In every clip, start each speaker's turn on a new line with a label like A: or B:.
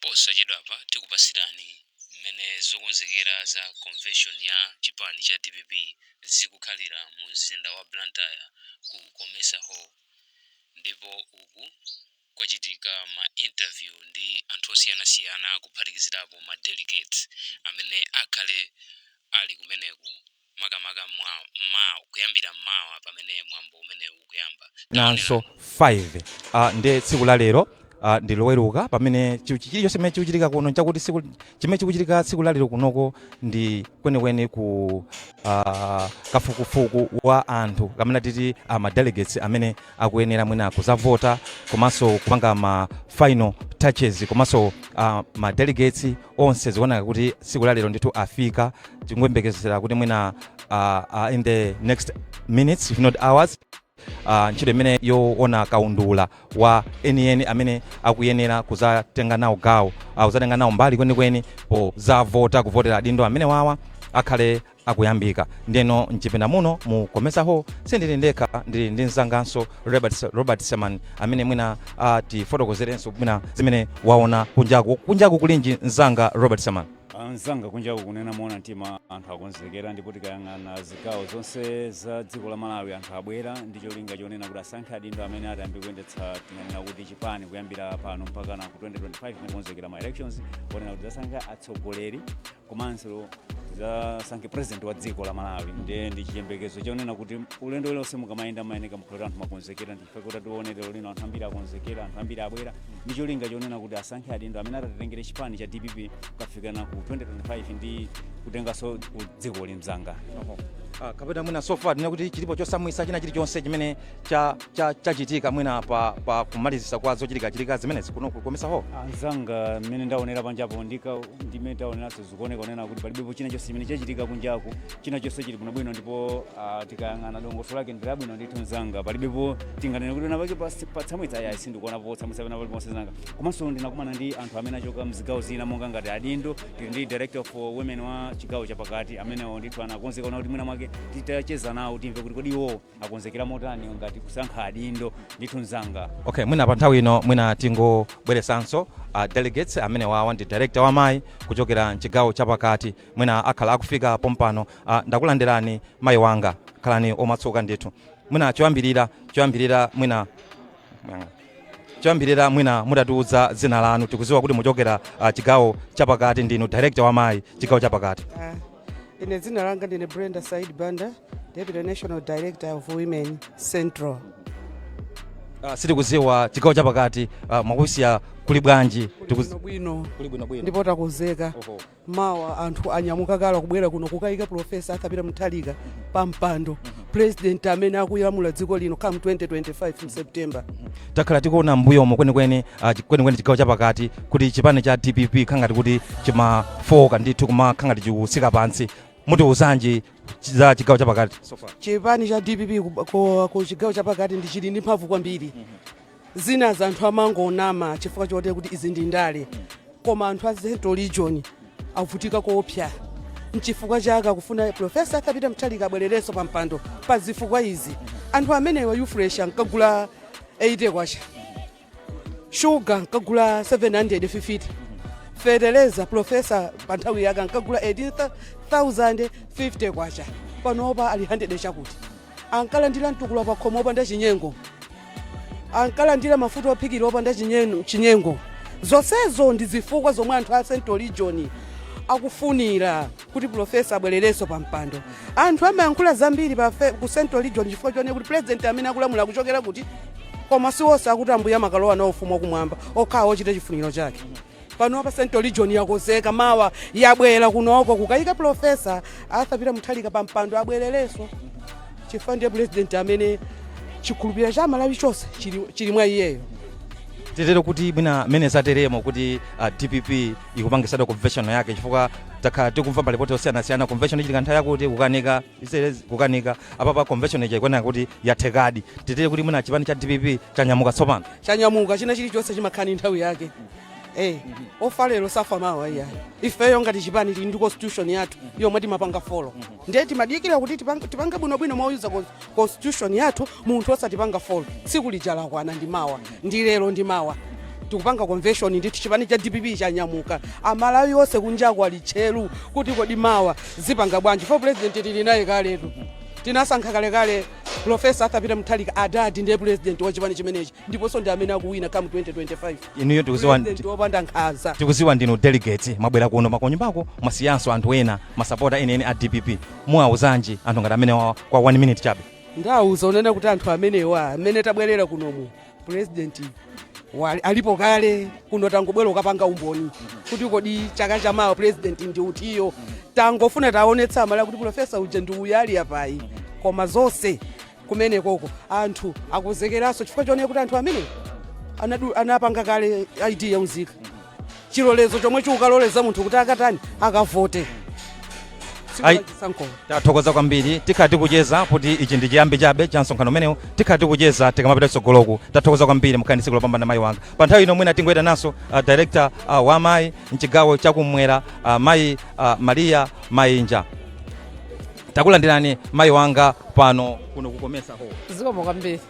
A: Posachedwapa tikupasirani mmene zokonzekera za convention ya chipani cha DPP zikukhalira mu mzinda wa Blantyre ku Comesa Hall. Ndipo uku kwachitika ma interview ndi anthu osiyanasiyana, kuphatikizirapo ma delegates amene akhale ali kumeneku, makamaka kuyambira mawa pamene mwambo umenewu ukuyamba.
B: Nanso 5 ndi tsiku la lero, ndi Loweruka, pamene chilichonse chimene chikuchitika kuno nchakuti tsiku chimene chikuchitika tsiku la lero kunoko ndi kwenikweni ku kafukufuku wa anthu kamene titi ma delegates amene akuyenera mwina kuzavota komanso kupanga ma final touches. Komanso ma delegates onse zikuoneka kuti tsiku la lero ndithu afika. Tikuyembekezera kuti mwina in the next minutes, if not hours, ntchito imene yoona kaundula wa enieni amene akuyenera kuzatenga nawo gawo, kuzatenga nawo mbali kwenikweni pozavota, kuvotera adindo amene wawa akhale akuyambika. Ndeno mchipinda muno mu Comesa Hall sindili ndekha, ndili ndi mzanganso Robert Seman amene mwina atifotokozerenso mwina zimene waona kunjaku. Kunjaku kulinji, mzanga Robert Seman?
C: Anzanga, kunjaku, kunena moona mtima, anthu akonzekera, ndipo tikayang'ana zigawo zonse za dziko la Malawi, anthu abwera ndi cholinga chonena kuti asankhe adindo amene atayambe kuyendetsa, tinanena kuti, chipani kuyambira pano mpaka na ku 2025, kukonzekera ma elections, kuonena kuti zasankhe atsogoleri komanso zasankhe president wa dziko la Malawi. Ndiye ndi chiyembekezo chonena kuti ulendo uliwonse mukamayenda mayeneka mukhalira anthu makonzekera. Ndichifukwa kuti tione lero lino anthu ambiri akonzekera, anthu ambiri abwera ndi cholinga chonena kuti asankhe adindo amene atatengere chipani cha DPP kukafikana ku 2025 ndi kutenganso ku dziko limzanga.
B: Kapena mwina so far tinene kuti chilipo chosamwisa china chilichonse chimene chachitika mwina pa kumalizisa kwa zochitika zimenezi kuno ku Comesa Hall?
C: Anzanga, mmene ndaonera panjapo ndimene taoneranso, zikuoneka kunena kuti palibepo china chonse chimene chachitika kunjaku. China chonse chili bwinobwino, ndipo tikayang'ana dongosolo lake ndi labwino ndithu, mzanga. Palibepo tinganene kuti napake patsamwitsa, ayi, sindikuonapo potsamwitsa pena paliponse, zanga. Komanso ndinakumana ndi anthu amene achoka mzigawo zina, monga ngati adindo, tili ndi director of women wa chigawo chapakati, amenewo ndithu anakonzeka kuti mwina mwake titacheza nawo timve kuti kodi iwo akonzekera motani ngati kusankha adindo ndithu, mzanga.
B: Okay, mwina pa nthawi ino mwina tingobweresanso delegates amene wawa ndi director wa mayi kuchokera mchigawo chapakati, mwina akhala akufika pompano. Ndakulandirani mayi wanga, khalani omasuka ndithu. Mwina choyambirira mwina mutatiuza dzina lanu. Tikuziwa kuti muchokera chigawo chapakati, ndinu director wa mayi chigawo chapakati.
D: Ine dzina langa ndine Brenda Said Banda, Deputy National Director of Women Central.
B: Sitikuziwa chigawo chapakati mwakusiya kuli bwanji?
D: Bwino bwino.
B: Kuli bwino bwino.
D: Ndipo takonzeka. Mawa anthu anyamuka kala kubwera kuno kukayika Professor Arthur Peter Mutharika pa mpando, president amene akulamula dziko lino come 2025 mu September.
B: Takhala tikuona mbuyomo kwenikweni, kwenikweni chigawo chapakati, kuti chipani cha DPP khangati kuti chimafoka ndithu, koma khangati chikusika pansi. Mutiuzanji za chigawo chapakati so far?
D: Chipani cha DPP ku chigawo chapakati ndi chili ndi mphamvu kwambiri. Zina za anthu amangonama chifukwa chote kuti izi ndi ndale, koma anthu a Central Region avutika koopsa. Nchifukwa chake akufuna Professor Arthur Peter Mutharika abwererenso pa mpando pa zifukwa izi: anthu amenewa, ufresh ankagula 80 kwacha, shuga nkagula 750, feteleza professor pa nthawi yake ankagula 18,050 kwacha, panopa ali 100 chakuti. Ankalandira mtukula pa khomo opanda chinyengo, ankalandira mafuta ophikira opanda chinyengo. Zonsezo ndi zifukwa zomwe anthu a Central Region akufunira kuti professor abwererenso pa mpando. Anthu amayankhula zambiri ku Central Region chifukwa chone kuti president amene akulamula akuchokera kuti, koma si wonse akuti ambuye amakalowa nawo ufumu wakumwamba, okhawo ochita chifuniro chake. Panopa Central Region yakonzeka, mawa yabwera kunoko kukayika Professor Arthur Peter Mutharika pa mpando abwererenso, chifukwa ndiye president amene chikhulupiriro cha Malawi chonse chili mwa iyeyo.
B: Titero kuti mwina mene zateremo kuti DPP ikupangisada convention yake, chifukwa takhala tikumva malipoti osiyanasiyana, convention ichitika nthawi yakuti, kukanika, kukanika, apapa convention ija ikuoneka kuti yathekadi. Titere kuti mwina chipani cha DPP chanyamuka tsopano?
D: Chanyamuka. China chilichonse chimakhala ndi nthawi yake. Ofa lero safa mawa, iyayi. Ifeyo ngati chipani tili ndi constitution yathu yomwe timapanga follow, ndiye timadikira kuti tipange bwinobwino moyuza constitution yathu, munthu osatipanga follow. Tsiku lija lakwana, ndi mawa, ndi lero, ndi mawa. Tikupanga convention ndithu. Chipani cha DPP chanyamuka. Amalawi onse kunjaku ali tcheru kuti kodi mawa zipanga bwanji? Fo president tili naye kaletu, tinasankha kalekale Professor Arthur Peter Mutharika, adadi ndiye president wa chipani chimenechi, ndiponso ndi amene akuwina come 2025.
B: Inuyo tikuziwa
D: President wopanda nkhanza.
B: Tikuziwa ndinu delegate, mwabwera kuno makunyumbako, mwasiyanso anthu ena, masapota enieni a DPP. Muwawuzanji anthu ngati amene wa kwa 1 minute chabe?
D: Ndawuza unene kuti anthu amenewa, amene tabwerera kunomu, president alipo kale kuno. Tangobwera ukapanga umboni kuti kodi chaka chamawa president ndi utiyo. Tangofuna taonetsa amala kuti professor uja ndi uyu ali apayi. Koma zonse kumenekoko anthu akuzekeranso chifukwa chonena kuti anthu amene anapanga kale ID ya unzika, chilolezo chomwe chikukaloleza munthu kuti akatani, akavote tsiku
B: Ai.
D: la chisankho.
B: Tathokoza kwambiri. Tikhala tikucheza kuti ichi ndi chiyambi chabe cha msonkhano umenewu. Tikhala tikucheza tikamapita kutsogoloku. Tathokoza kwambiri, mukhale ndi tsiku lopambana, mayi wanga. Pa nthawi ino mwina tingoyita naso director wa mayi mchigawo chakumwera, mayi Maria Mainja. Takulandirani, mayi wanga, pano kuno ku COMESA Hall.
E: Zikomo kwambiri.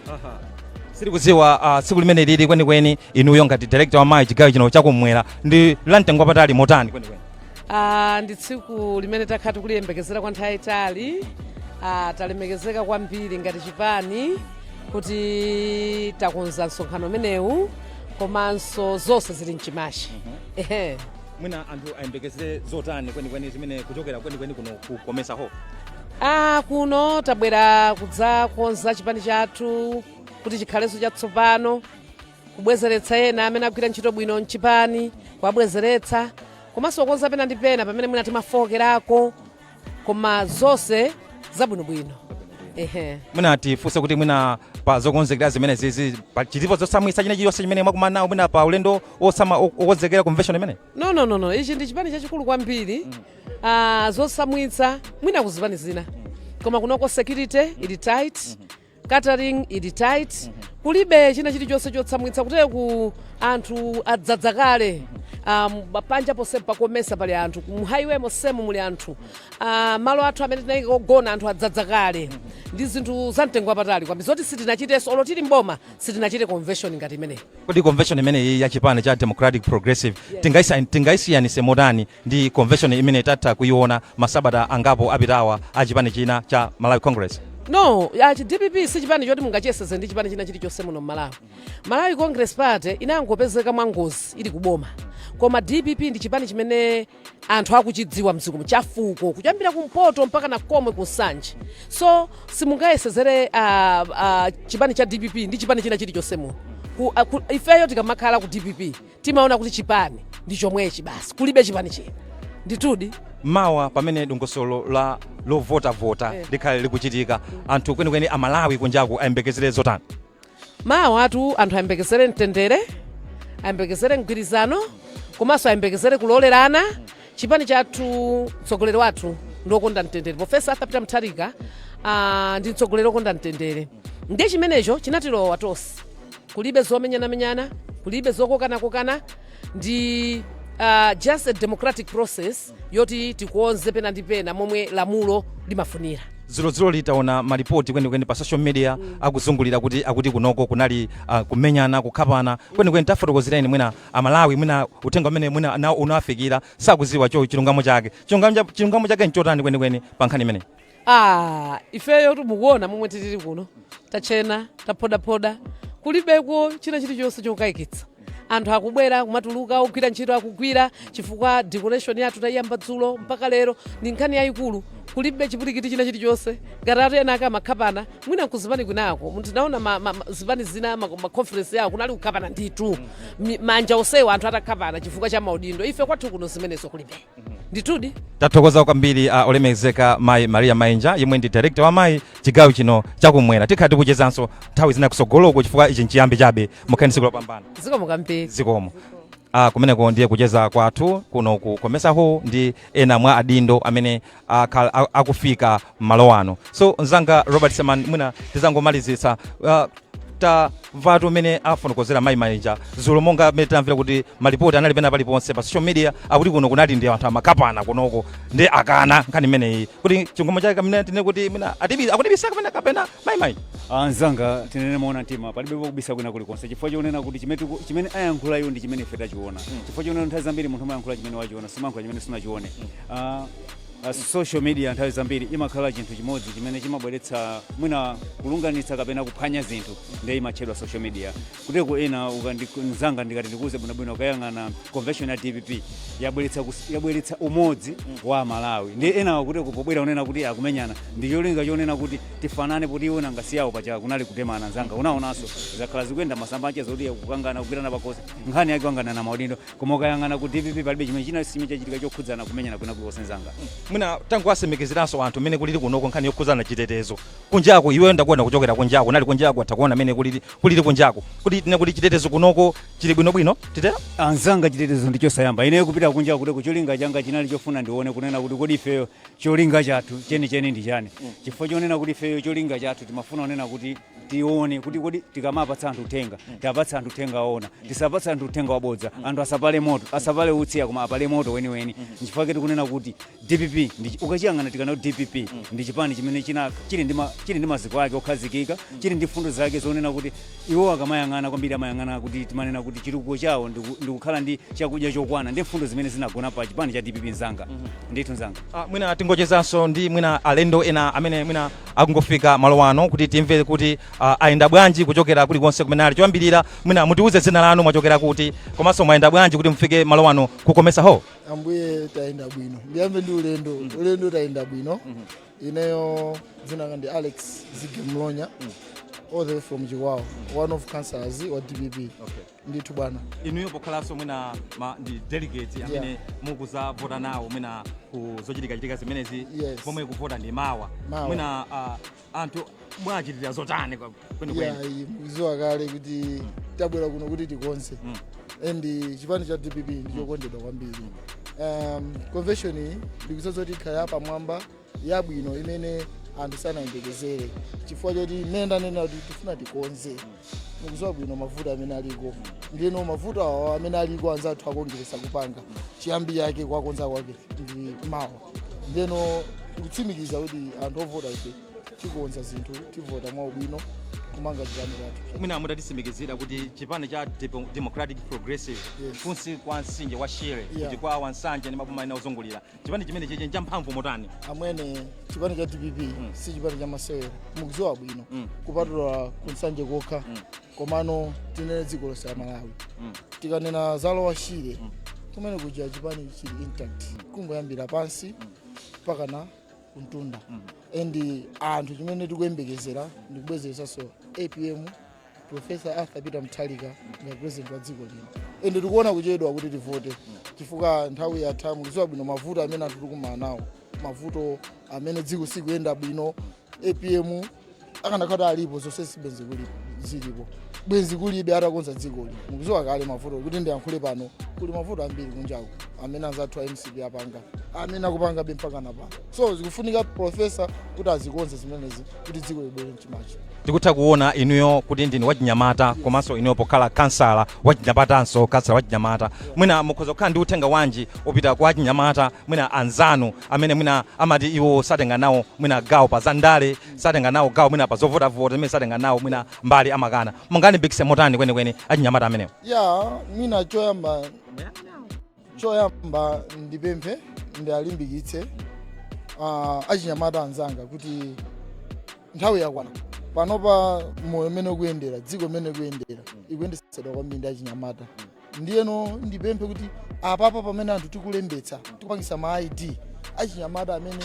B: Sitikudziwa tsiku limene lili kwenikweni, inuyo ngati director wa mayi chigawo chino chakumwera, ndi la mtengo wapatali motani kwenikweni?
E: Ndi tsiku limene takhala tikuliyembekezera kwa nthawi yayitali. Talemekezeka kwambiri ngati chipani kuti takonza msonkhano umenewu, komanso zonse zili mchimache. Ehe.
B: Mwina anthu ayembekezere zotani kwenikweni zimene kuchokera kwenikweni kuno ku COMESA Hall?
E: Kuno tabwera kudzakonza chipani chathu kuti chikhalenso chatsopano, kubwezeretsa ena amene agwira ntchito bwino mchipani, kuwabwezeretsa, komanso kukonza pena ndi pena pamene mwina timafokerako, koma zonse zabwinobwino, ehe.
B: Mwina tifunse kuti mwina pa zokonzekera zimene zizi pa chilipo zosamwitsa china chiliyonse chimene mwakumana nawo mwina pa ulendo osama okonzekera convention imene?
E: No, no, no, no, ichi ndi chipani chachikulu kwambiri. Zosamwitsa mwina kuzipani zina, koma kunoko security ili tight, catering ili tight, kulibe china chilichonse chotsamwitsa. Kuteku anthu adzadza kale, panja ponse pa COMESA pali anthu, mu highway monsemo muli anthu, malo athu amene tinayika kogona anthu adzadza kale. Ndi zinthu za mtengo wapatali kwambiri zoti sitinachitenso olo tili mboma, sitinachite convention ngati imeneyi.
B: Kodi convention imeneyi ya chipani cha Democratic Progressive tingaisiyanise motani ndi convention imene tatha kuiona masabata angapo apitawa a chipani china cha Malawi Congress?
E: No, achi DPP si chipani choti mungachiyeseze ndi chipani china chilichonse muno mmalawi. Malawi Congress Party inangopezeka mwangozi ili kuboma, koma DPP ndi chipani chimene anthu akuchidziwa mdzikomo, chafuko, kuyambira kumpoto mpaka na komwe kunsanje. So simungayesezere chipani cha DPP ndi chipani china chilichonse muno. Ifeyo tikamakhala ku DPP timaona kuti chipani ndi chomwechi basi, kulibe chipani china nditudi.
B: Mawa pamene dongosolo la lovotavota likhale likuchitika, anthu kwenikweni Amalawi kunjaku ayembekezere zotani?
E: Mawa atu anthu ayembekezere mtendere, ayembekezere mgwirizano, komanso ayembekezere kulolerana. Chipani chathu, mtsogoleri wathu ndi wokonda mtendere. Professor Arthur Peter Mutharika ndi mtsogoleri wokonda mtendere, ndiye chimenecho chinatilowa tonse. Kulibe zomenyanamenyana, kulibe zokokanakokana, ndi just a democratic process yoti tikuonze pena ndi pena momwe lamulo limafunira.
B: Dzulo litaona malipoti kwenikweni pa social media akuzungulira kuti akuti kunoko kunali kumenyana, kukhapana kwenikweni. Tafotokozereni mwina Amalawi, mwina uthenga umene mwina nawo unawafikira sakuziwa cho chilungamo chake. Chilungamo chake nchotani kwenikweni pa nkhani imeneyi?
E: Ifeyo tumukuona momwe titili kuno, tachena, taphodaphoda, kulibeko china chilichonse chokayikitsa. Anthu akubwera kumatuluka, ogwira ntchito akugwira, chifukwa decoration yathu tayiyamba dzulo mpaka lero, ndi nkhani yayikulu. Kulibe chipulikiti china chilichonse. Ngati atu ena akamakhapana mwina nkuzipani kwinako, munthu tinaona zipani zina ma conference yawo kunali kukhapana ndithu, manja osewa, anthu atakhapana chifukwa cha maudindo. Ife kwathu kuno zimenezo kulibe ndithudi.
B: Tathokoza kwambiri olemekezeka mayi Maria Mainja, yemwe ndi director wa mayi chigawo chino chakumwera. Tikhala tikuchezanso nthawi zina kusogoloko chifukwa ichi nchiyambi chabe. Mukhale ndi tsiku lopambana.
E: Zikomo kwambiri.
B: Zikomo. Kumeneko ndiye kucheza kwathu kuno ku COMESA Hall ndi ena mwa adindo amene akufika malo ano. So mzanga Robert Seman, mwina tizangomalizitsa. Tamvatu mmene afotokozera mayi Maenja dzulo, monga mmene tamvera kuti malipoti anali pena paliponse pa social media akuti kuno kunali ndi anthu amakapana kunoko, ndi akana nkhani imeneyi kuti chilungamo chake kamene tine kuti mwina akutibisa kapena kapena mayi mayi.
C: Anzanga, tinene moona mtima, palibe kubisa kwina kulikonse, chifukwa chonena kuti chimene ayankhula iwo ndi chimene ife tachiona, chifukwa chonena nthawi zambiri munthu amayankhula chimene wachiona, sumayankhula chimene sunachione. Social media nthawi zambiri imakhala chinthu chimodzi chimene chimabweretsa mwina kulunganitsa kapena kuphwanya zinthu, ndiye imatchedwa social media. Kuteko ena mzanga, ndikati ndikuuze bwinobwino, ukayang'ana convention ya DPP yabweretsa umodzi wa Malawi, ndi ena kuteko pobwera unena kuti akumenyana ndi cholinga chonena kuti tifanane, kuti iwo nangasiyawo pacha kunali kutemana. Nzanga, unaonanso zakhala zikuyenda masamba anchezo kuti kukangana, kugwirana pakhosi, nkhani yake kukangana na maudindo, koma ukayang'ana ku DPP palibe chimene china chimene chachitika chokhudzana kumenyana kwina kulikonse, nzanga.
B: Mwina tangowatsimikiziranso anthu mmene kulili kunoko nkhani yokhudzana chitetezo kunjaku. Iweyo ndakuona kuchokera kunjaku, nali kunjaku, atha kuona mmene kulili kunjaku, kuti tine kuti chitetezo kunoko chili bwinobwino, titero?
C: Anzanga, chitetezo ndi chosayamba. Ineyo kupita kunja kuti cholinga changa chinali chofuna ndione kunena kuti kodi ifeyo cholinga chathu chenicheni ndi chani, chifukwa chonena kuti ifeyo cholinga chathu timafuna kunena kuti tione kuti kodi tikamapatsa anthu uthenga, tapatsa anthu uthenga woona, tisapatse anthu uthenga wabodza, anthu asapale moto, asapale utsi, koma apale moto weniweni. Nchifukwa chake tikunena kuti DPP ukachiyang'ana tikana kuti DPP ndi chipani chimene chili ndi maziko ake okhazikika, chili ndi fundo zake zonena kuti iwo akamayang'ana kwambiri amayang'ana kuti timanena kuti chitukuko chawo ndikukhala ndi chakudya chokwana, ndi mfundo zimene zinagona pa chipani cha DPP, nzanga, ndithu nzanga.
B: Mwina tingochezanso ndi mwina alendo ena amene mwina akungofika malo ano kuti timve kuti ayenda bwanji kuchokera kulikonse kumene ali. Choyambirira mwina mutiuze dzina lanu, mwachokera kuti, komanso mwayenda bwanji kuti mufike malo ano ku Comesa Hall?
F: Ambuye, tayenda bwino. Ndiyambe ndi ulendo. Ulendo tayenda bwino. Ineyo dzina langa ndi Alex Zige Mlonya, all the way from Chikwawa, one of councillors wa DPP. Ndithu bwana.
B: Inuyo pokhalanso mwina ndi delegate amene mukuzavota nawo mwina ku zochitikachitika zimenezi, pomwe kuvota ndi mawa,
F: Mawa.
B: mwina anthu mwachitira zotani kwenikweni?
F: Yeah, mukudziwa kale kuti tabwera kuno kuti tikonze, and chipani cha DPP ndichokondedwa kwambiri. Convention iyi ndikudziwa zoti ikhala yapamwamba, yabwino, imene anthu sanayembekezere, chifukwa choti mmene ndanena kuti tifuna tikonze, mukudziwa bwino mavuto amene aliko. Ndiyeno mavuto awa amene aliko, anzathu akongeresa kupanga chiyambi yake kwakonza kwake ndi mawa. Ndiyeno tikutsimikiza kuti anthu ovota ife tikonza zinthu, tivota mwaubwino kumanga chipani chathu.
B: Mwina mutatitsimikizira kuti chipani cha Democratic Progressive kunsi kwa mtsinje wa Shire, kuchikwawa, Nsanje ndi maboma ena ozungulira, chipani chimene chichi nchamphamvu motani?
F: Amwene, chipani cha DPP si chipani cha masewera, mukudziwa bwino. Kupatula kunsanje kokha, komano tinene dziko lonse la Malawi, tikanena za Lower Shire, kumene kuja chipani chili intact, kungoyambira pansi mpaka na kuntunda. And anthu chimene tikuyembekezera ndikubwezeresanso APM, Professor Arthur Peter Mutharika, nga president wa dziko lino. And tikuona kuchedwa kuti tivote chifukwa nthawi yatha. Mukudziwa bwino mavuto amene anthu tikumana nawo, mavuto amene dziko sikuyenda bwino. APM akanakhala alipo, zonse sibwenzi kulipo, zilipo bwenzi kulibe, atakonza dzikoli. Mukudziwa kale mavuto, kuti ndiyankhule pano, kuli mavuto ambiri kunjaku amene anzathu a MCP apanga, amene akupangabe mpaka na pano. So zikufunika professor kuti azikonze zimenezi kuti dziko libwere mchimachi.
B: Tikutha kuona inuyo kuti ndinu wachinyamata, komanso inuyo pokhala kansala wachinyamatanso, kansala wachinyamata, mwina mukhoza kukhala ndi uthenga wanji opita kwa achinyamata mwina anzanu amene mwina amati iwo satenga nawo mwina gawo pa zandale, satenga nawo gawo mwina pa zovotavota, zimene satenga nawo mwina mbali, amakana? Mungalimbikitse motani kwenikweni achinyamata amenewo?
F: Ya, mwina choyamba ndipemphe, ndialimbikitse achinyamata anzanga kuti nthawi yakwana. Panopa moyo umene ukuyendera, dziko umene ukuyendera, ikuyendesedwa kwambiri ndi achinyamata. Ndiyeno ndipemphe kuti apapa pamene anthu tikulembetsa, tikupangisa ma ID, achinyamata amene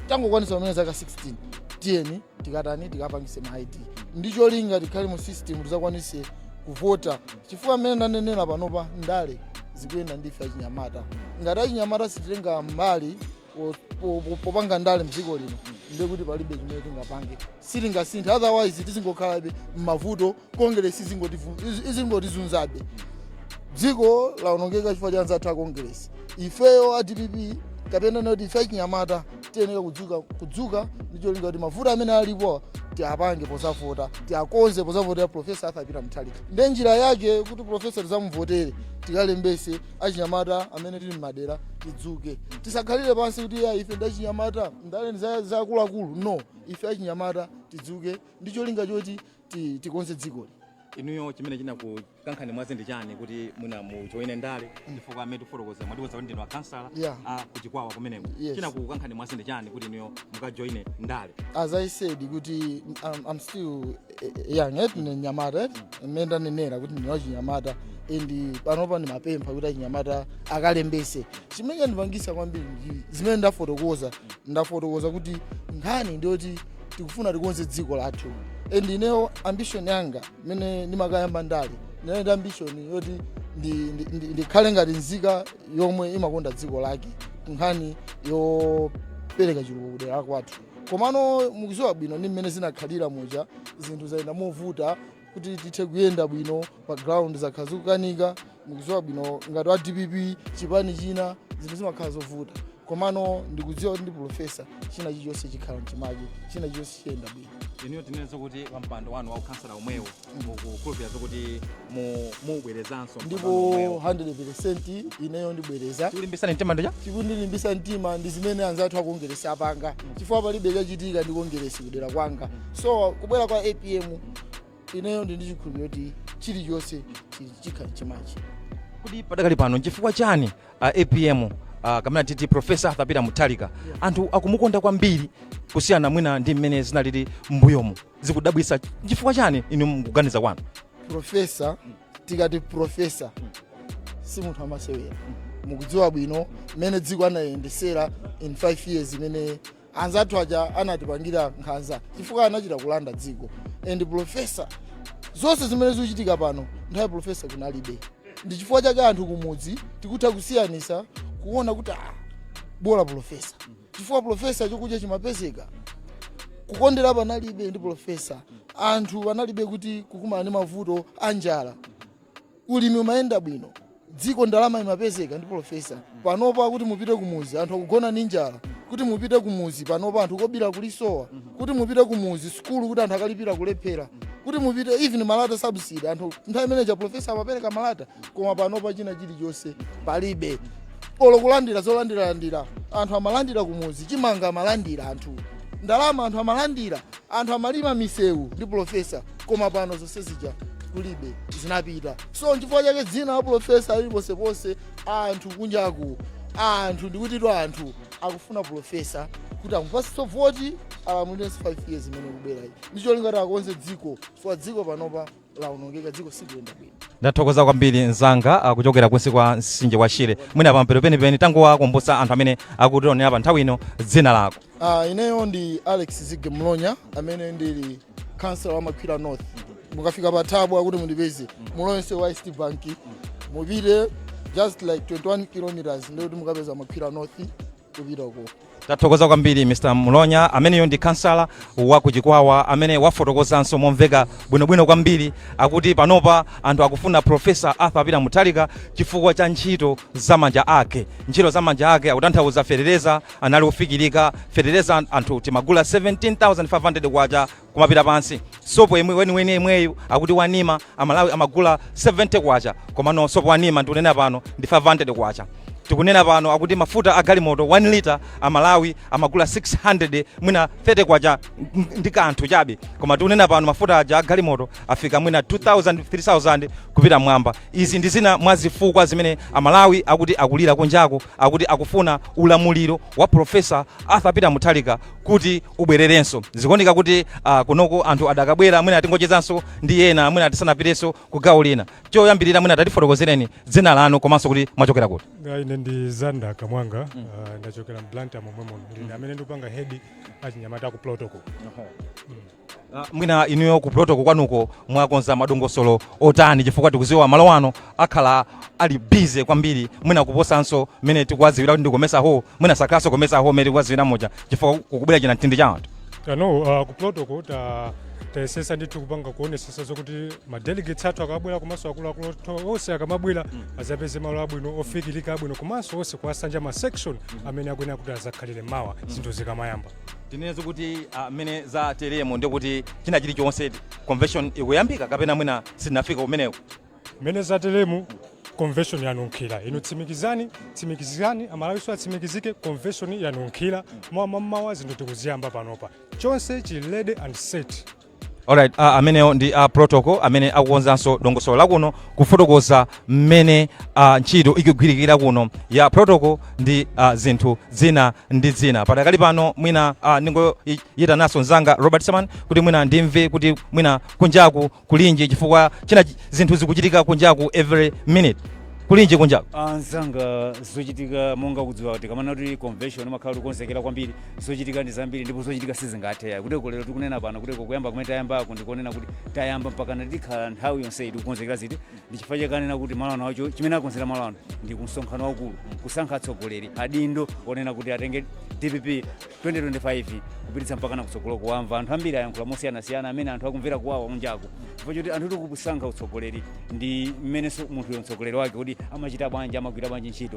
F: tangokwanisa pamene zaka 16, tiyeni tikatani, tikapangise ma ID ndi cholinga tikhale mu system, tizakwanise kuvota, chifukwa amene ndanenera panopa ndale zikuyenda ndife achinyamata. Ngati achinyamata sititenga mbali popanga ndale mdziko lino, ndiye kuti palibe chimene tingapange, sitingasinthe. Otherwise tizingokhalabe m'mavuto, Kongeresi izingotizunzabe. Dziko laonongeka chifukwa cha anzathu a Kongeresi. Ifeyo a DPP kapena noti ife achinyamata tiyenera kudzuka, kudzuka ndi cholinga kuti mavuto amene alipo Tiapange pozavota, tiakonze pozavotera Professor Arthur Peter Mutharika. Nde njira yake kuti Professor tizamuvotere, tikalembese achinyamata amene tili mmadera, tidzuke, tisakhalire pansi kuti ya ife ndachinyamata, ndale ndi zakuluakulu. No, ife achinyamata tidzuke ndi cholinga choti tikonze dzikoli.
B: Inuyo chimene chinakukankhani mwazi ndi chani kuti mwina mujoine ndale? Chifukwa amene tifotokoza, mwatiuza kuti ndinu akansala a kuChikwawa kumeneko. Chinakukankhani mwazi ndi chani kuti inuyo mukajoine ndale?
F: As I said kuti I'm still young, eh, ndine mnyamata, eh? Mmene ndanenera kuti ndine wachinyamata and panopa ndimapempha kuti achinyamata akalembese. Chimene chandipangisa kwambiri ndi zimene ndafotokoza. Ndafotokoza kuti nkhani ndiyoti tikufuna tikonze dziko lathu, and ineyo ambition yanga imene ndimakayamba ndale, ndinali ndi ambition yoti ndikhale ngati nzika yomwe imakonda dziko lake, nkhani yopereka chitukuko kudera kwathu. Komano mukuziwa bwino ndi mmene zinakhalira muja, zinthu zayenda movuta kuti tithe kuyenda bwino pa ground, zakhala zikukanika. Mukuziwa bwino ngati wa DPP, chipani china, zinthu zimakhala zovuta. Komano ndikudziwa kuti ndi Professor china chilichonse chikhala mchimake, china chilichonse chiyenda bwino.
B: Inuyo tinene kuti pampando wanu wa ukhansala omwewo mukukhulupirira zokuti mubwerezanso mpando
F: Ndipo
B: wanu omwewo?
F: 100% ineyo ndibwereza.
B: Tikulimbisani mtima ndicha
F: Chikundilimbisa mtima ndi zimene anzathu akongeresi apanga, chifukwa palibe chachitika ndi Kongeresi kudera kwanga. So kubwera kwa APM, ineyo ndi chikhulupiriro kuti chilichonse chikhala mchimachi.
B: Kuti padakali pano nchifukwa chani APM, kamene titi Professor Arthur Peter Mutharika, anthu akumukonda kwambiri kusiyana mwina ndi mmene zinalili m'mbuyomu? Zikudabwisa, nchifukwa chani inu mukuganiza kwanu?
F: Professor, tikati Professor si munthu amasewera. Mukudziwa bwino mmene dziko anayendesera in 5 years, imene anzathu aja anatipangira nkhanza chifukwa anachita kulanda dziko. And Professor, zonse zimene zikuchitika pano, nthawi Professor kunalibe. Ndi chifukwa chake anthu kumudzi tikutha kusiyanisa kuona kuti ah, bola Professor, chifukwa Professor chokudya chimapezeka, kukondera panalibe. Ndi Professor anthu panalibe kuti kukumana ndi mavuto a njala, ulimi umayenda bwino, dziko ndalama imapezeka ndi Professor. Panopa kuti mupite kumuzi, anthu akugona ndi njala. Kuti mupite kumuzi panopa, anthu kobira kulisowa. Kuti mupite kumuzi, sukulu kuti anthu akalipira kulephera. Kuti mupite, even malata subsidy, anthu nthawi imeneja Professor amapereka malata, koma panopa china chilichonse palibe. Olo kulandira zolandiralandira, anthu amalandira kumuzi, chimanga amalandira anthu, ndalama anthu amalandira, anthu amalima misewu ndi Professor, koma pano zonse zija kulibe, zinapita. So nchifukwa chake dzina la Professor lili ponseponse. Anthu kunjaku, anthu ndikutitu anthu akufuna Professor kuti amupatse voti, alamulirenso 5 years imene ikubwerayi, ndicholinga kuti akonze dziko, chifukwa dziko panopa laonongeka, dziko sikuyenda bwino.
B: Ndathokoza kwambiri mzanga, kuchokera kunsi kwa mtsinje wa Shire. Mwina pamapeto penipeni tangowakumbutsa anthu amene akutionera pa nthawi ino dzina lako.
F: Ineyo ndi Alex Zige Mlonya, amene ndili councillor wa Makhwira North. Mukafika pa Thabwa kuti mundipeze, mulonse wa East Bank, mupite just like 21 kilometers, ndikuti mukapeza Makhwira North kupita uko.
B: Tathokoza kwambiri Mr Mlonya. Ameneyo ndi kansala wa kuChikwawa amene wafotokozanso momveka bwinobwino kwambiri. Akuti panopa anthu akufuna Professor Arthur Peter Mutharika chifukwa cha ntchito za manja ake. Ntchito za manja ake akutanthauza fetereza anali ofikirika. Fetereza anthu timagula 17,500 kwacha kumapita pansi. Sopo yemwe weniweni yemweyu akuti wanima, Amalawi amagula 70 kwacha, komano sopo wanima ndikunena pano ndi 500 kwacha. Tikunena pano akuti mafuta a galimoto 1 liter Amalawi amagula 600 mwina 30 kwacha ndi kanthu chabe, koma tikunena pano mafuta aja a galimoto afika mwina 2000 3000 kupita mwamba. Izi ndi zina mwa zifukwa zimene Amalawi akuti akulira kunjako, akuti akufuna ulamuliro wa Professor Arthur Peter Mutharika kuti ubwererenso. Zikuoneka kuti kunoko anthu adakabwera. Mwina tingochezanso ndi ena, mwina tisanapitenso ku gawo lina. Choyambirira mwina tatifotokozereni dzina lanu komanso kuti mwachokera kuti.
G: Ine ndi Zanda Kamwanga, ndachokera mBlantyre momwe muno. Ndine amene ndikupanga head achinyamata ku protocol.
B: Mwina inuyo ku protocol kwanuko mwakonza madongosolo otani? Chifukwa tikuziwa malo ano akhala ali busy kwambiri, mwina kuposanso mmene tikuwaziwira kuti ndi Comesa Hall. Mwina sakhalanso Comesa Hall mmene tikuwaziwira muja, chifukwa kukubwera china mtindi cha anthu.
G: No, ku protocol ta Tayesesa ndithu kupanga kuonesesa zokuti ma delegates athu akabwera komanso akuluakulu athu onse akamabwera azapeze malo abwino, ofikirika abwino, komanso onse kuwasanja ma section amene akuyenera kuti azakhalire mawa zinthu zikamayamba.
B: Tinene zokuti mmene za teremo ndikuti china chilichonse, convention ikuyambika, kapena mwina sitinafika kumeneko?
G: Mmene zateremu, convention yanunkhira. Inu tsimikizani, tsimikizani, Amalawiso atsimikizike, convention yanunkhira. Mawa zinthu tikuziyamba panopa, chonse chili ready and set.
B: Alright, amenewo ndi protocol amene akukonzanso dongosolo lakuno, kufotokoza mmene ntchito ikugwirikira kuno ya protocol ndi zinthu zina ndi zina. Padakali pano mwina ningoyitananso mzanga Robert Saman kuti mwina ndimve kuti mwina kunjaku kulinji, chifukwa china zinthu zikuchitika kunjaku every minute. Kulinji kunjaku?
C: Anzanga, zochitika monga kudziwa kuti kamana kuti convention imakhala kukonzekera kwambiri, zochitika ndi zambiri ndipo zochitika sizingathe. Kuteko lero tikunena pano, kuteko kuyamba kumene tayambako, ndikonena kuti tayamba mpaka tikhala nthawi yonse tikukonzekera ziti. Ndi chifukwa chakanena kuti malo ano acho chimene akonzera malo ano ndi kumsonkhano waukulu, kusankha atsogoleri adindo onena kuti atenge DPP 2025 kupititsa mpaka na kutsogolo. Kuwamva anthu ambiri ayankhula mosiyanasiyana amene anthu akumvera kuwawa kunjaku, chifukwa choti anthu tikukusankha utsogoleri ndi mmenenso munthuyo mtsogoleri wake kuti amachita bwanji, amagwira bwanji ntchito.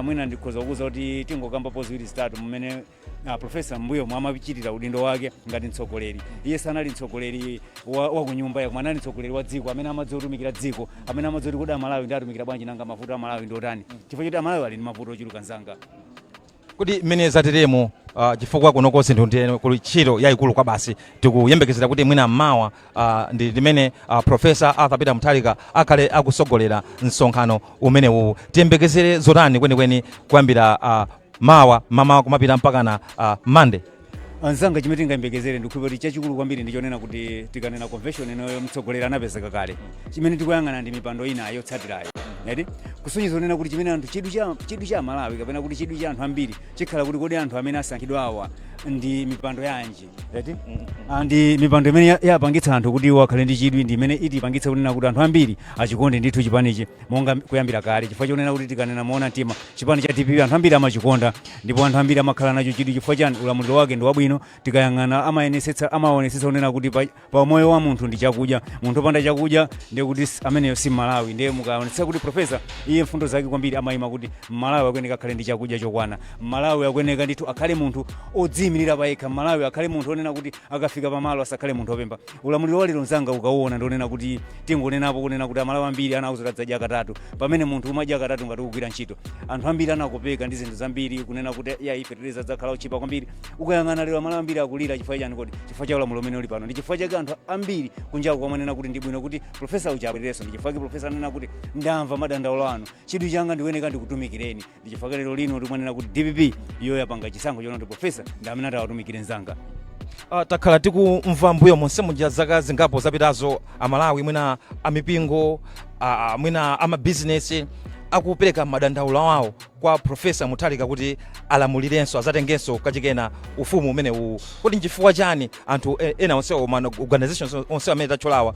C: Mwina ndikhoza kukuza kuti tingokambapo ziwiri zitatu mmene professor mbuyo amachitira udindo wake ngati mtsogoleri. Iye sanali mtsogoleri wa kunyumba ya, koma anali mtsogoleri wa dziko amene amadziwa kutumikira dziko, amene amadziwa kuti kodi Amalawi ndi atumikira bwanji, nanga mavuto Amalawi ndi otani, chifukwa choti Amalawi ali ndi mavuto ochuluka, mzanga.
B: Kuti mmene zateremo, chifukwa kunoko zinthu ndiye kuli ntchito yayikulu kwa basi, tikuyembekezera kuti mwina mmawa ndi limene Professor Arthur Peter Mutharika akhale akusogolera msonkhano umenewu, tiyembekezere zotani kwenikweni kuyambira mawa mamawa kumapita mpakana Monday?
C: Anzanga, chimene tingayembekezere, ndikukhulupirira kuti chachikulu kwambiri ndichonena kuti tikanena convention inoyo, mtsogoleri anapezeka kale. Chimene tikuyang'ana ndi mipando ina yotsatirayo eti, kusonyeza kunena kuti chimene anthu chidwi cha Malawi kapena kuti chidwi cha anthu ambiri chikhala kuti kodi anthu amene asankhidwa awa ndi mipando yanji eti. Ndi mipando imene yapangitsa anthu kuti iwo akhale ndi chidwi, ndi imene itipangitsa kunena kuti anthu ambiri achikonde ndithu chipanichi monga kuyambira kale, chifukwa chonena kuti tikanena moona mtima, chipani cha DPP anthu ambiri amachikonda ndipo anthu ambiri amakhala nacho chidwi. Chifukwa chani? Ulamuliro wake ndi wabwino. Tikayang'ana amayenesetsa, amaonetsetsa kunena kuti pa moyo wa munthu ndi chakudya. Munthu opanda chakudya ndiye kuti ameneyo si Malawi. Ndiye mukaonetsetsa kuti professor iye mfundo zake kwambiri amayima kuti Malawi akuyeneka akhale ndi chakudya chokwana, Malawi akuyeneka ndithu akhale munthu odziyimirira payekha, Malawi akhale munthu onena kuti akafika pamalo asakhale munthu opemba. Ulamuliro wa lero, mzanga, ukauona ndionena kuti tingonenapo kunena kuti Amalawi ambiri anauza kuti adzadya katatu, pamene munthu umadya katatu ngati ukugwira ntchito. Anthu ambiri anakopeka ndi zinthu zambiri, kunena kuti ya ife tileza dzakhala ochipa kwambiri. Ukayang'ana lero Amalawi ambiri akulira. Chifukwa chani kodi? Chifukwa cha ulamuliro umene uli pano. Ndi chifukwa chake anthu ambiri kunjaku kwamanena kuti ndi bwino kuti professor uja abwererenso. Ndi chifukwa chake professor anena kuti ndamva madandaulo anu, chidwi changa ndikuyeneka ndikutumikireni. Ndi chifukwa lero lino timanena kuti DPP iyo yapanga chisankho chona kuti professor ndi amene atawatumikire, mzanga.
B: Takhala tikumva mbuyo monse muja, zaka zingapo zapitazo, Amalawi mwina amipingo, mwina amabizinesi akupereka madandaulo awo kwa Professor Mutharika kuti alamulirenso, azatengenso kachikena ufumu umenewu. Kuti nchifukwa chani anthu ena onsewo, ma organizations onse amene tatchulawa,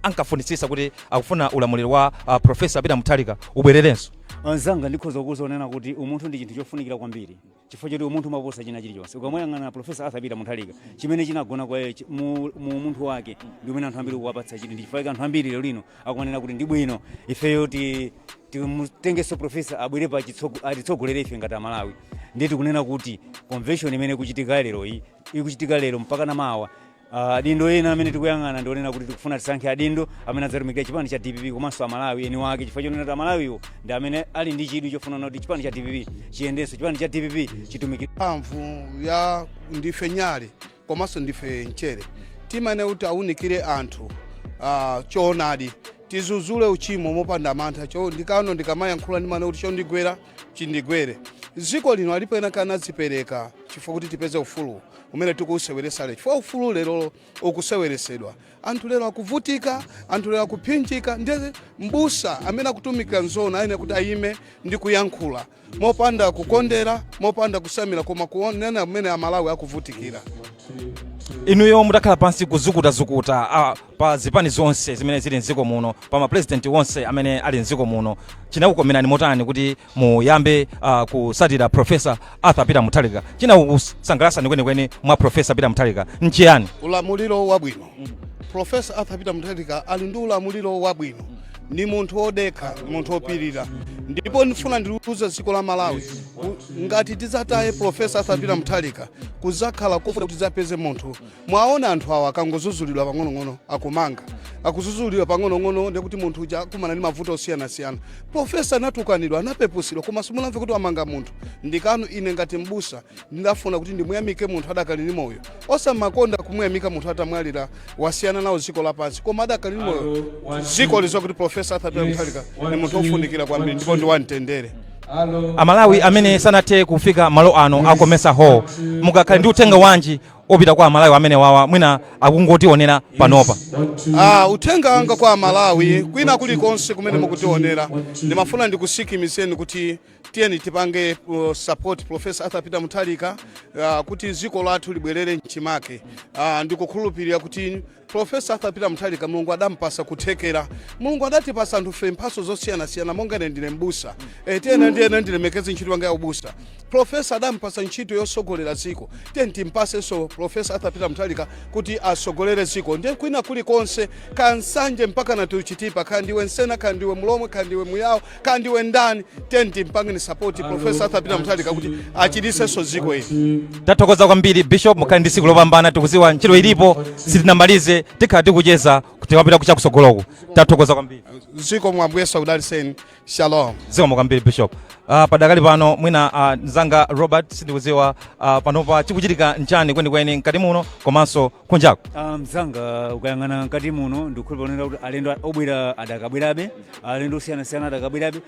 B: ankafunitsitsa kuti akufuna ulamuliro wa Professor Peter Mutharika ubwererenso?
C: Anzanga, ndikhoza kukuza kunena kuti umunthu ndi chinthu chofunikira kwambiri, chifukwa choti umunthu umaposa china chilichonse. Ukamuyang'ana Professor Arthur Peter Mutharika, chimene chinagona kwa iye mu munthu wake ndi umene anthu ambiri kuwapatsa chidwi. Ndi chifukwa chake anthu ambiri lero lino akumanena kuti ndi bwino ifeyo timutengenso professor abwere pa atitsogolere ife ngati Amalawi. Ndiye tikunena kuti convention imene ikuchitika lero iyi, ikuchitika lero mpaka na mawa, adindo ena amene tikuyang'ana ndionena kuti tikufuna tisankhe adindo amene adzatumikira chipani cha DPP komanso Amalawi eni wake, chifukwa chonena kuti Amalawiwo ndi amene ali ndi chidwi chofuna kuti chipani cha DPP chiyendenso, chipani cha DPP chitumikire.
H: Mphamvu ya ndife nyale komanso ndife mchere. Timane kuti awunikire anthu choonadi, tizuzule uchimo mopanda mantha. Cho ndikano ndikamayankhula ndimane kuti chondigwera chindigwere. Dziko lino alipo ena kanadzipereka chifukwa kuti tipeze ufulu umene tikuwuseweresa lero, chifukwa ufulu lero ukuseweresedwa. Anthu lero akuvutika, anthu lero akuphinjika. Ndiye mbusa amene akutumikira nzona ayenera kuti ayime ndi kuyankhula mopanda kukondera, mopanda kusamira, koma kuonena mmene Amalawi akuvutikira.
B: Inuyo mutakhala pansi kuzukutazukuta pa zipani zonse zimene zili mdziko muno, pa mapresidenti onse amene ali mdziko muno, chinakukomerani motani kuti muyambe kusatira Professor Arthur Peter Mutharika? Chinakusangalasani kwenikweni mwa Professor Peter Mutharika nchiyani?
H: Ulamuliro wabwino. Professor Arthur Peter Mutharika ali ndi ulamuliro wabwino, ni munthu wodekha, ni munthu wopirira. Ndipo ndifuna ndiuze dziko la Malawi, ngati tidzataye Professor Arthur Peter Mutharika, kuzakhala kofuta kuti tidzapeze munthu. Mwaona anthu awa akangozuzulidwa pang'onong'ono akumanga, akuzuzulidwa pang'onong'ono, ndikuti munthu uja akumana ndi mavuto osiyanasiyana. Professor anatukanidwa, anapepusidwa, koma simunamve kuti amanga munthu. Ndikanu ine ngati mbusa ndinafuna kuti ndimuyamike munthu adakali ndi moyo. Osamakonda kumuyamika munthu atamwalira, wasiyana nawo dziko lapansi, koma adakali ndi moyo dziko liziwa kuti Professor Arthur Peter Mutharika ni munthu wofunikira kwambiri ndipo ndi wamtendere.
B: Amalawi amene sanathe kufika malo ano a Comesa Hall, mukakhale ndi uthenga wanji opita kwa Amalawi amene wawa mwina akungotionera panopa?
H: Uthenga wanga kwa Amalawi kwina kulikonse kumene mukutionera, ndimafuna ndikusikimizeni kuti tiyeni tipange support Professor Arthur Peter Mutharika kuti dziko lathu libwerere mchimake. Ndikukhulupirira kuti Professor Arthur Peter Mutharika, Mulungu adampasa kuthekera. Mulungu adatipasa anthu fe mphaso zosiyanasiyana. Monga ine ndine mbusa, tiyena ndiyena ndilemekeze ntchito yanga ya ubusa. Professor adampasa ntchito yosogolera dziko. Tiye timpasenso Professor Arthur Peter Mutharika kuti asogolere dziko. Ndiye kwina kulikonse, kansanje mpaka na tuchitipa, kaya ndiwe Nsena, kaya ndiwe Mulomwe, kaya ndiwe Muyawo, kaya ndiwe ndani, tiye timpangeni support Professor Arthur Peter Mutharika kuti achirisenso dziko ili.
B: Tathokoza kwambiri, Bishop. Mukhale ndi tsiku lopambana. Tikuziwa ntchito ilipo, sitinamalize, tikhala tikucheza tikapita kuchakusogoloko. Tathokoza kwambiri.
H: Ziko mwambuye akudalitseni. Shalom.
B: Zikomo kwambiri, Bishop. Padakali pano mwina mzanga Robert, sindikudziwa panopa chikuchitika nchani kwenikweni mkati muno komanso kunjako?
C: Mzanga, ukayang'ana mkati muno, ndikukhulupirira kuti alendo obwera adakabwerabe, alendo osiyanasiyana adakabwerabe.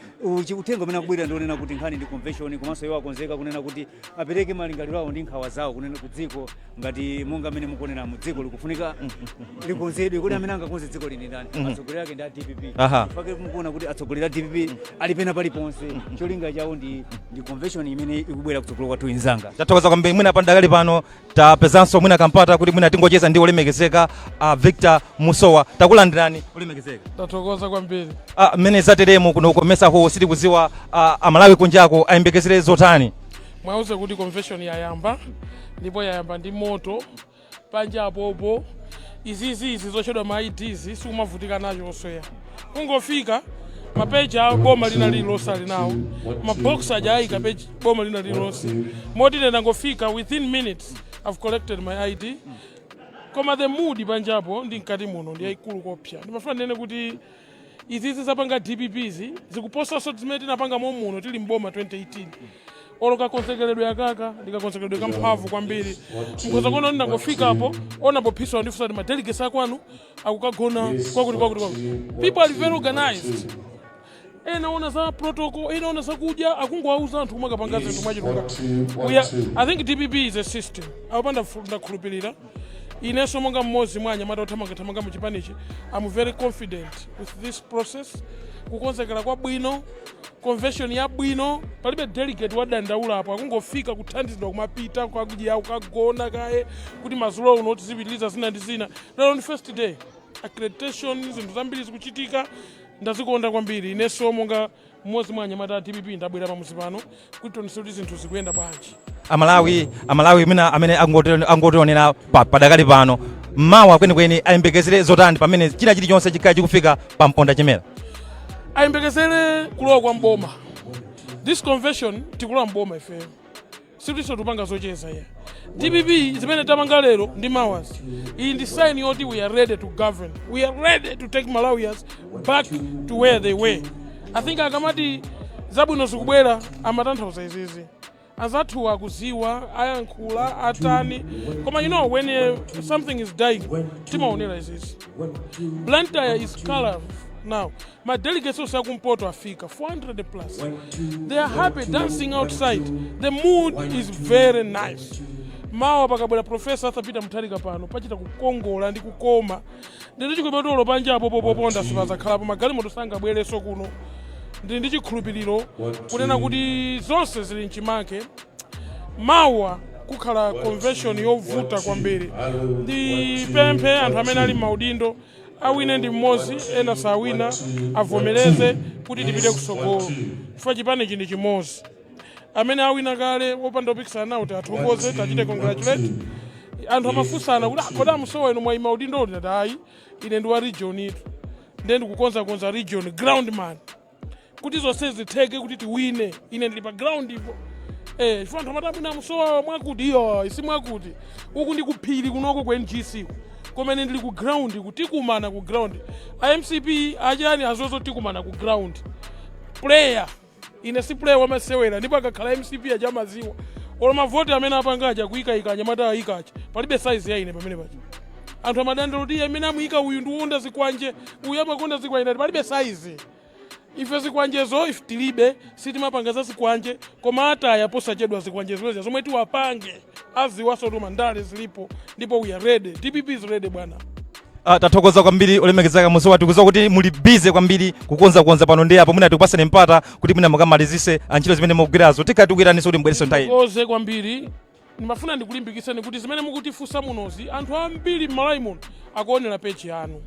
C: Uthenga umene akubwera ndionena kuti nkhani ndi convention, komanso iwo akonzeka kunena kuti apereke malingaliro awo ndi nkhawa zawo kunena ku dziko, ngati monga mmene mukuonera mu dziko likufunika likonzedwe. Kodi amene angakonze dziko lini ndani? Atsogoleri ake ndi a DPP. Fake mukuona kuti atsogoleri a DPP ali pena paliponse. Cholinga chawo ndi convention imene ikubwera kutsogolo kwathu, inzanga.
B: Tathokoza kwambiri. Mwina padakali pano tapezanso mwina kampata kuti mwina tingocheza ndi olemekezeka Victor Musowa. Takulandirani, olemekezeka.
I: Tathokoza kwambiri.
B: Mmene zateremu kuno Comesa Hall, sitikudziwa Amalawi kunjako ayembekezere zotani?
I: Mwauze kuti convention yayamba, ndipo yayamba ndi moto panja apopo. Izizi izi zochedwa ma IDs sikumavutika nacho osoya, kungofika mapeji a boma lina lililonse ali nawo, mabox aja ayika peji boma lina lililonse, moti ine ndangofika, within minutes I've collected my ID. Koma the mood panjapo ndi mkati muno ndi yayikulu kopsa. Ndimafuna ndinene kuti izizi zapanga DPPs zikuposanso zimene tinapanga momuno tili mboma 2018. Olo kakonzekeredwe akaka ndikakonzekeredwe kamphamvu kwambiri. Mkhoza kuona ndangofikapo, onapo phiso andifunsa kuti madelegates akwanu akukagona kwakuti kwakuti kwakuti. People are very organized. Ena ona za protocol, ena ona zakudya, akungowauza anthu kumakapanga zinthu mwachilunga. I think DPP is a system. Apo ndakhulupirira inenso monga mmodzi mwa anyamata othamangathamanga mu chipanichi, I'm very confident with this process. Kukonzekera kwabwino, convention yabwino, palibe delegate wadandaula apo. Akungofika, kuthandizidwa, kumapita kwakudya, kukagona kaye kuti madzulo uno tizipitiliza zina ndi zina. Lero ndi first day accreditation, zinthu zambiri zikuchitika, ndazikonda kwambiri. Inenso monga mmodzi mwa anyamata a DPP ndabwera pamuzi pano kuti tionese kuti zinthu zikuyenda bwanji.
B: Amalawi mwina amene angotionera padakali pano, mawa kwenikweni ayembekezere zotani pamene china chilichonse chikhale chikufika pa mponda chimera?
I: Ayembekezere kulowa kwa mboma. This convention tikulowa mboma ifeyo, sitiso tupanga zocheza ya DPP. Zimene tapanga lero ndi mawazi, iyi ndi sign yoti we are ready to govern, we are ready to take Malawians back to where they were. I think akamati zabwino zikubwera amatanthauza izizi. Anzathu akuziwa, ayankhula atani, koma you know when something is dying, timaonera izizi. Blantyre is colorful now. Ma delegates onse akumpoto afika, 400 plus. They are happy, dancing outside. The mood is very nice. Mawa pakabwera Professor Arthur Peter Mutharika pano pachita kukongola ndi kukoma. Ndili chikhulupiriro panja apo poponda sipazakhalapo, magalimoto sangabwerenso kuno. Ndili ndi chikhulupiriro kunena kuti zonse zili mchimake. Mawa Kukhala convention yovuta kwambiri. Ndipemphe anthu amene ali m'maudindo, awine ndi mmodzi, ena sawina, avomereze kuti tipite kusogolo, chifukwa chipanichi ndi chimodzi. Amene awina kale wopanda opikisana nawo, tiathokoze, tachite congratulate. Anthu amafunsana kuti, "Ah, kodi amusowa inu mwayima udindo uli?" Tati ayi, ine ndi wa region itu, ndiye ndikukonzakonza region, ground man, kuti zonse zitheke kuti tiwine. Ine ndili pa ground ipo, chifukwa anthu amati amwina amusowa mwakuti, iyo isi mwakuti uku ndi kuphiri kunoko ku NGC, komene ndili ku ground, kuti tikumana ku ground. A MCP achani azozo, tikumana ku ground. Player, ine si player wamasewera, ndipo akakhala MCP achamaziwa olo mavoti amene apanga aja kuyikayika, anyamata ayikacha, palibe size ya ine pamene paja. Anthu amadandaula kuti amene amuyika uyu ndiwonda zikwanje, uyu amakonda zikwanje. Palibe size. Ife zikwanjezo ife tilibe, sitimapanga za zikwanje, koma ataya posachedwa zikwanje zimenezi zomwe tiwapange aziwaso tuma ndale zilipo, ndipo we are ready. DPP is ready, bwana.
B: Tathokoza kwambiri, olemekezeka Musowa. Tikudziwa kuti muli busy kwambiri kukonzakonza pano ndi apo. Mwina tikupaseni mpata kuti mwina mukamalizise antchito zimene mukugwirazo. Tikati kuti mubwereso nthawi ino.
I: Koze kwambiri. Ndimafuna ndikulimbikitseni kuti zimene mukutifunsa munozi, anthu ambiri m'Malawi muno akuonera page yanu.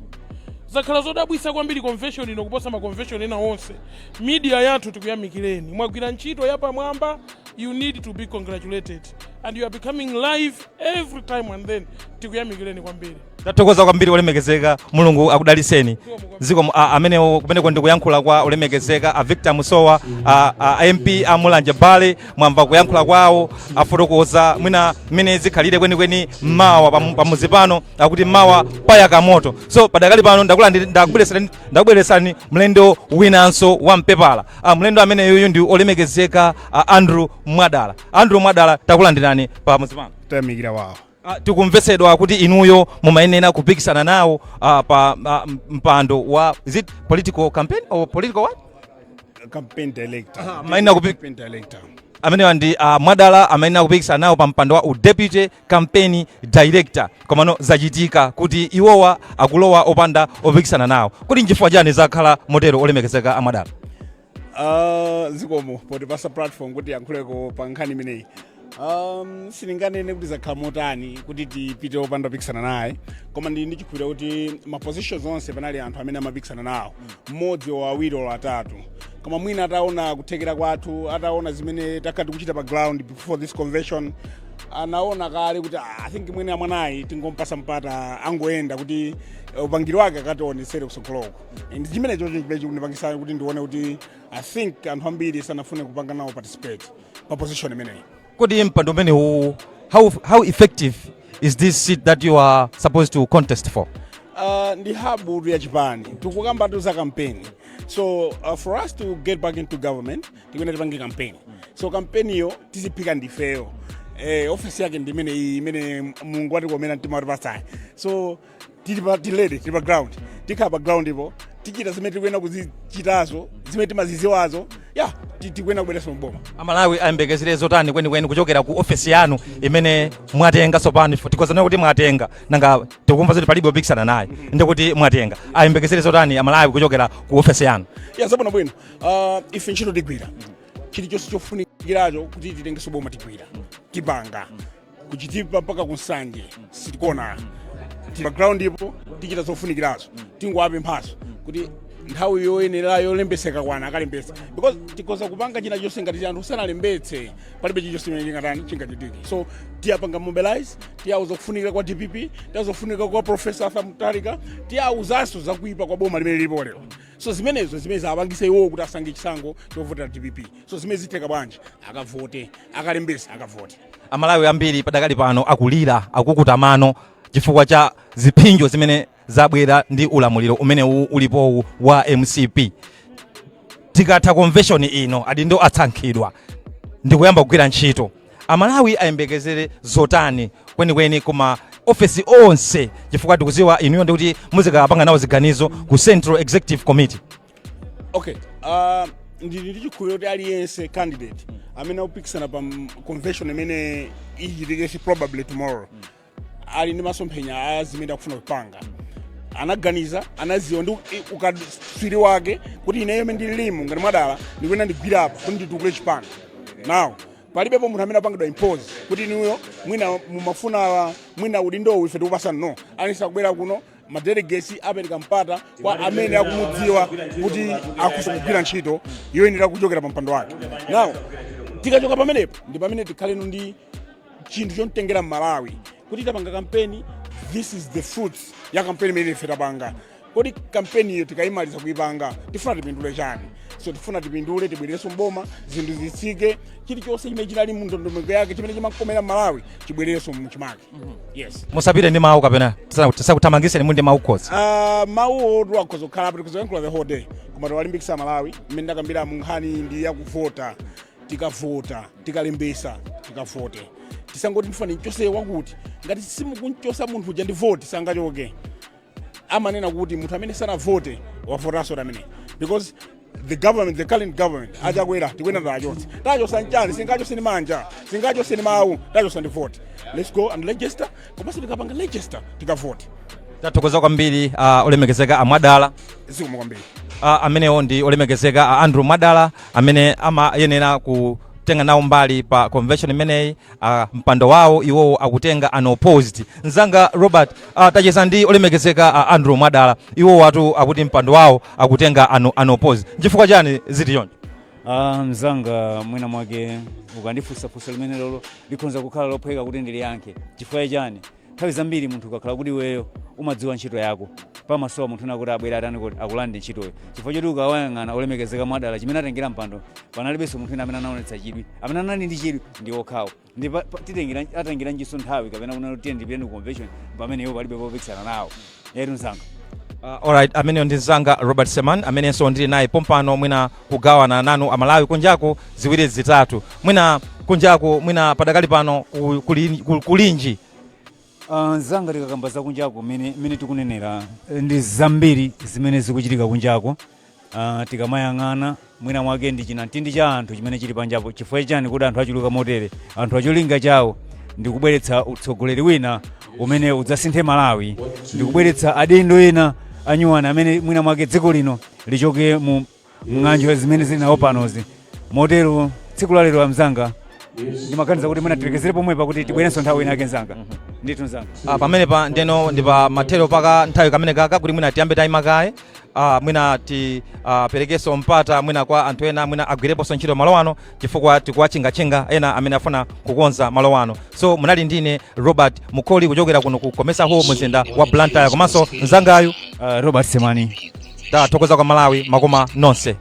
I: Zakhala zodabwitsa kwambiri convention ino kuposa ma convention ena onse. Media yathu, tikuyamikireni, mwagwira ntchito yapamwamba. You need to be congratulated and you are becoming live every time and then. Tikuyamikireni kwambiri.
B: Tathokoza kwambiri, olemekezeka. Mulungu akudaliseni. Ziko amenewo kumeneko ndikuyankhula kwa olemekezeka a Victor Musowa, a MP a Mulanje Bale. Mwamva kuyankhula kwawo, afotokoza mwina mmene zikhalire kwenikweni mmawa pamuzi pano, akuti mmawa payaka moto. So padakali pano ndakubweresani mlendo winanso wa mpepala. Mlendo amene yuyu ndi olemekezeka Andrew Mwadala. Andrew Mwadala, takulandirani pamuzi pano.
J: Tayamikira wawo.
B: Tikumvetsedwa kuti inuyo mumayenera kupikisana nawo pa mpando wa, is it political campaign or political what?
J: Campaign director.
B: Maina
J: Campaign director.
B: Amenewa ndi Mwadala, amayenera kupikisana nawo pa mpando wa deputy campaign director, komano zachitika kuti iwowa akulowa opanda opikisana nawo. Kuti nchifukwa chani zakhala motero, olemekezeka amwadala?
J: Zikomo potipasa platform kuti yankhuleko pa nkhani imeneyi. Sindinganene kuti zakhala motani kuti tipite opanda opikisana naye, koma ndili ndi chikhulupiriro kuti ma positions onse panali anthu amene amapikisana nawo, mmodzi o awiri o atatu, koma mwina ataona kuthekera kwathu, ataona zimene takhala tikuchita pa ground before this convention, anaona kale kuti, "Ah, I think mwene amwanayi tingompasa mpata angoyenda kuti upangiri wake akationesere kusogoloko." Ndi chimene chocho chimene chikundipangisa kuti ndione kuti I think anthu ambiri sanafune kupanga nawo participate pa position imeneyi.
B: Kodi mpando umenewu, how effective is this seat that you are supposed to contest for?
J: Ndi hub ya chipani. Tikukamba za campaign, so for us to get back into government tikuyenera tipange campaign. So campaign iyo tiziphika ndifeyo. Ofisi yake ndi imene iyi imene Mulungu watikomera mtima watipatsayi. So tili pa tilede, tili pa ground, tikhala pa ground ipo, tichita zimene tikuyenera kuzichitazo, zimene timaziziwazo. Ya, tikuyenera kubwereso mboma.
B: Amalawi ayembekezere zotani kwenikweni kuchokera ku ofesi yanu imene mwatenga tsopano? Tikozana kuti mwatenga, nanga tikumva zoti palibe opikisana naye, ndikuti mwatenga. Ayembekezere zotani Amalawi kuchokera ku ofesi yanu?
J: Ya, zabwino bwino. Ife ntchito tigwira, chilichonse chofunikiracho kuti titengeso boma tigwira, tipanga kuchitipa mpaka kunsanje, sitikona pa ground ipo, tichita zofunikirazo. Tingoapemphaso kuti nthawi yoyenera yolembeseka kwana akalembetse, because tikoza kupanga china chonse ngati anthu sanalembetse, palibe chilichonse chimene chingatani, chingachitike. So tiyapanga mobilize, tiyauza kufunikira kwa DPP, tiyauza kufunikira kwa Professor Arthur Mutharika, tiyauzanso zakuipa kwa boma limene lilipo lero. So zimenezo zimene zapangise iwowo kuti asange chisankho chovotera DPP. So zimene zitheka bwanji, akavote, akalembese, akavote.
B: Amalawi ambiri padakali pano akulira, akukuta mano chifukwa cha ziphinjo zimene zabwera ndi ulamuliro umene ulipowu wa MCP. Tikatha convention ino, adindo atsankhidwa ndikuyamba kugwira ntchito, Amalawi ayembekezere zotani kwenikweni kuma ofesi onse, chifukwa tikuziwa inuyo ndikuti muzikapanga nawo ziganizo ku Central Executive Committee?
J: Okay, ndili ndi chikhulupiriro kuti aliyense candidate amene akupikisana pa convention imene ichitike probably tomorrow ali ndi masomphenya a zimene akufuna kupanga. Anaganiza, anaziwa ndi ukaswiri wake kuti ineyo imene ndililimu ngati Mwadala ndikuyenda ndigwirapo kuti nditukule chipani. Now Palibepo munthu amene apangidwa impose kuti inuyo mwina mumafuna mwina udindowu, ife tikupasani. No, anisa kubwera kuno, madelegates apereka mpata kwa amene akumudziwa kuti akhoza kugwira ntchito yoyenera kuchokera pa mpando wake. Now tikachoka pamenepo ndi pamene tikhaleno ndi chinthu chomtengera Mmalawi kuti tapanga kampeni, this is the fruits ya kampeni imene ife tapanga. Kodi kampeni iyo tikayimaliza kuipanga, tifuna tipindule chani? So tifuna tipindule, tibwererenso mboma, zinthu zitsike, chilichonse chimene chinali mu ndondomeko yake chimene chimakomera Malawi chibwererenso muchimake, yes.
B: Musapite ndi mawu kapena tisakuthamangiseni, muli ndi mawu khozi?
J: Mawu otu akhoza kukhala tikuzoyankhula the whole day, koma tiwalimbikitsa Malawi mmene ndakambira mu nkhani ndi yakuvota. Tikavota, tikalembesa, tikavote. Tisangoti ndifuna nchose wakuti. Ngati simukunchosa munthu uja ndi voti, sangachoke. Amanena kuti munthu amene sanavote wavotanso amene, because the government, the current government achakwera, tikwena tachotse. Tachosa nchani? Singachose ni manja, singachose ni mawu, tachosa ndi vote. Let's go and register, komanso tikapanga register tikavote.
B: Tathokoza kwambiri, olemekezeka amwadala.
J: Zikomo kwambiri.
B: Amenewo ndi olemekezeka Andrew Mwadala amene amayenera kutenga nawo mbali pa convention imeneyi. Mpando wawo iwowo akutenga unopposed. Mzanga Robert, tacheza ndi olemekezeka Andrew Mwadala. Iwowo watu akuti mpando wawo akutenga unopposed. Nchifukwa chani ziti choncho?
C: Mzanga, mwina mwake ukandifunsafunsa limene lolo likhonza kukhala lophweka kuti ndiliyankhe. Chifukwa chani? Nthawi zambiri munthu ukakhala kuti iweyo umadziwa ntchito yako, pamasowa munthu una kuti abwere atani kuti akulande ntchitoyo. Chifukwa choti ukawayang'ana olemekezeka Mwadala, chimene atengera mpando, panalibenso munthu wina amene anaonetsa chidwi. Amene anali ndi chidwi ndi okhawo. Ndi atengera njiso nthawi kapena kuna kuti tiye ndipite ku convention pamene iwo palibe popikisana nawo yetu, mzanga.
B: Alright, ameneyo ndi mzanga Robert Seman amenenso ndili naye pompano, mwina kugawana nanu Amalawi kunjako ziwiri zitatu. Mwina kunjako, mwina padakali pano kulinji?
C: Mzanga, tikakamba za kunjako, mene tikunenera, ndi zambiri zimene zikuchitika kunjako. Tikamayang'ana mwina mwake ndi chinamtindi cha anthu chimene chili panjapo. Chifukwa chani kuti anthu achuluka motere? Anthu acholinga chawo ndi kubweretsa utsogoleri wina umene udzasinthe Malawi, ndi kubweretsa adindo ena anyuwani amene mwina mwake dziko lino lichoke mu ng'anjo zimene zili nawo panozi. Motero tsiku la lero, amzanga, ndimaganiza kuti mwina tilekezere pomwepa kuti tibwerenso nthawi ina yake, mzanga. Ndithu, mzanga.
B: Pamenepa ndeno ndi pa mathero paka nthawi kamene kaka kuti mwina tiyambe tayima kaye, mwina tiperekenso mpata mwina kwa anthu ena mwina agwireponso ntchito malo ano, chifukwa tikuwachingachinga ena amene afuna kukonza malo ano. So munali ndine Robert Mukholi kuchokera kuno ku Comesa Hall, mzinda wa Blantyre, komanso mzangayu
C: Robert Semani.
B: Tathokoza kwa Malawi, makoma nonse.